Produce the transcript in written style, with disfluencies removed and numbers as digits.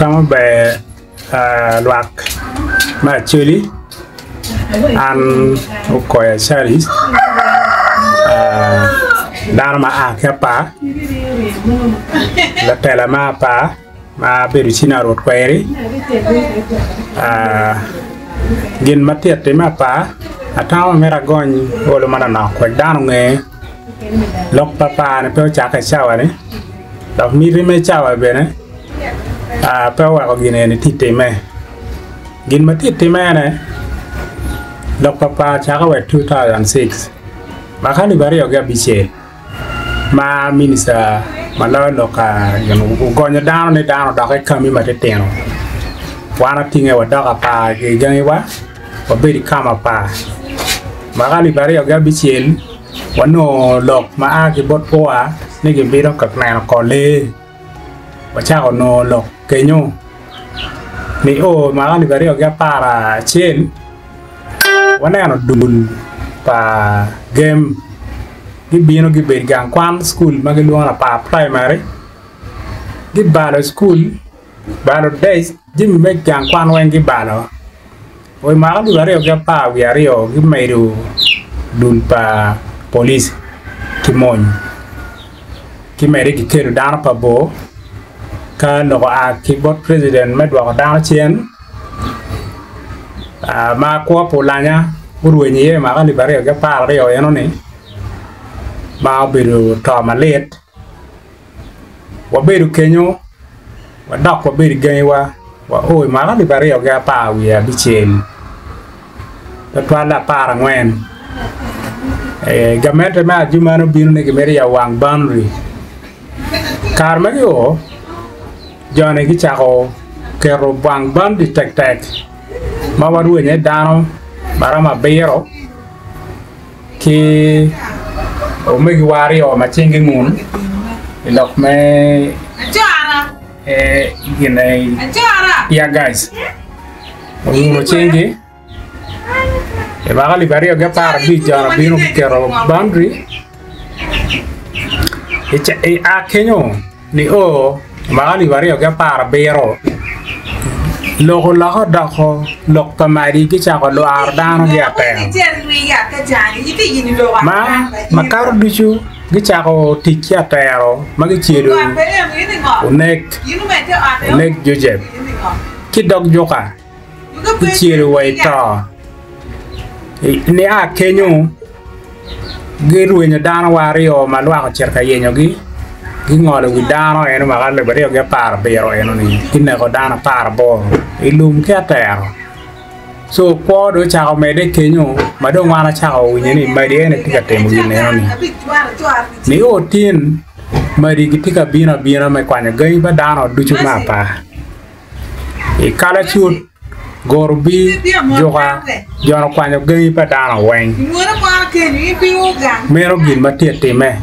Atamo ber lwak me Acholi an Okoya Charles dano ma a ki apar latela me apar ma abedo cina rwot kweri gin ma tye atime apar atamo myero agony olo manonok wek dano onge lok pa par ni pe ocakke i cawa ni dok miti me cawa bene pe oweko gin eni tye time gin ma tye time ene lok pa par ocakke wa i 2006 mwaka alip aryo ki abicel ma minista ma loyo lok ogonyo dano ni dano odok i kami matitino wan otinge wadok apar ki gangiwa wabedo i kam apar. Mwaka 2006 wanongo lok ma a ki bot PUA ni gibino ka neno kor lee. Wacako nongo lok kenyo nio mwaka 2011 waneno dul pa gem gibino gibedo i gang kwan cukul ma gilwongo ni Apar Primary gibalo cukul Balo dec, jami me gang kwan weng gibalo. I mwaka 2012 gimedo dul pa police ki mony gimedde gikelo dano pa bor ka lok oa ki bot president me dwoko dano cen ma kwo pa Olanya orwenyo iye i mwaka 2012 enoni ma obedo to malit. Wabedo kenyo, wadok wabedo i gangiwa, wao i mwaka alip aryo ki apar wiye abicel, twatwal aparangwen. Gamente me Adjumani obino ni gimito yabo wang boundary. Kare ma gio, jo-ni gucako keto wang boundary tektek ma warwenyo iye dano ma romo abiro. ki omegiwa aryo ma cinggi ngun i lok me gine tear gas onguno cinggi i mwaka alip aryo ki apar abic jo obino guketo boundary i a kenyo Nio i mwaka alip aryo ki apar abiro, lok olokke odoko lok pa madi gicako lwaro dano ki atero. Ma makato ducu gicako tic ki atero ma gicelo onek, onek Jocep ki dog juka gicelo wa i to. Nia kenyo Girwenyo dano wa aryo ma lwak ocito ka yenyogi, gingolo wi dano eno mwaka alip aryo ki apar abiro eno-ni gineko dano aparaboro i lum ki atero. Co kwo dong ocako medde kenyo ma dong wan acako winyo ni madi eni tye ka timo gin eno-ni. Nio tin madi gitye ka bino abina me kwanyo gangi pa dano ducu me apar. I kalacut, Gorubi, Juka, jon okwanyo gangi pa dano weng. Meno gin ma tye ka timme.